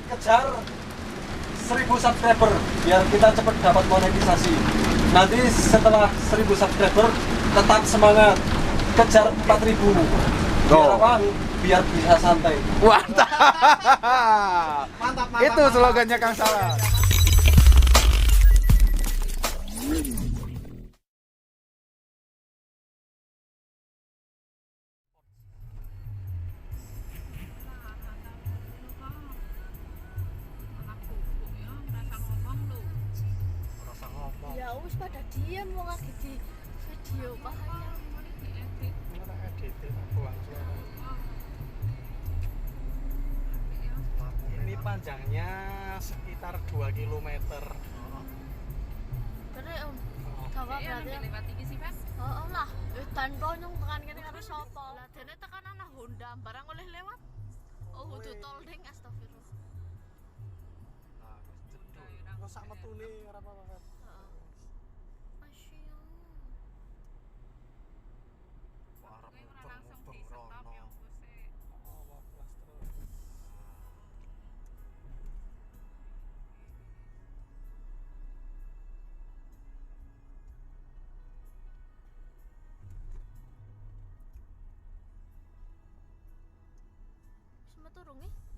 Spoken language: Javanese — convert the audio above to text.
Kejar 1000 subscriber biar kita cepat dapat monetisasi. Nanti setelah 1000 subscriber tetap semangat kejar 4000. Biar apa? Biar bisa santai. Mantap. Mantap, mantap. Itu slogannya Kang Salah. Ya wis pada diem wong lagi di video bahaya. Ini panjangnya sekitar 2 km. Kene Om. Gawa berarti. Lewat iki sih, Mas. Oh lah, edan to nyong tekan kene karo sapa? Lah dene tekan ana Honda barang oleh lewat. Oh, kudu tol ding astagfirullah. Kok sak metune ora apa-apa. Heeh. Asyik. Kowe ora langsung di stop ya bose. Oh, wablas terus. Wis metu rung iki?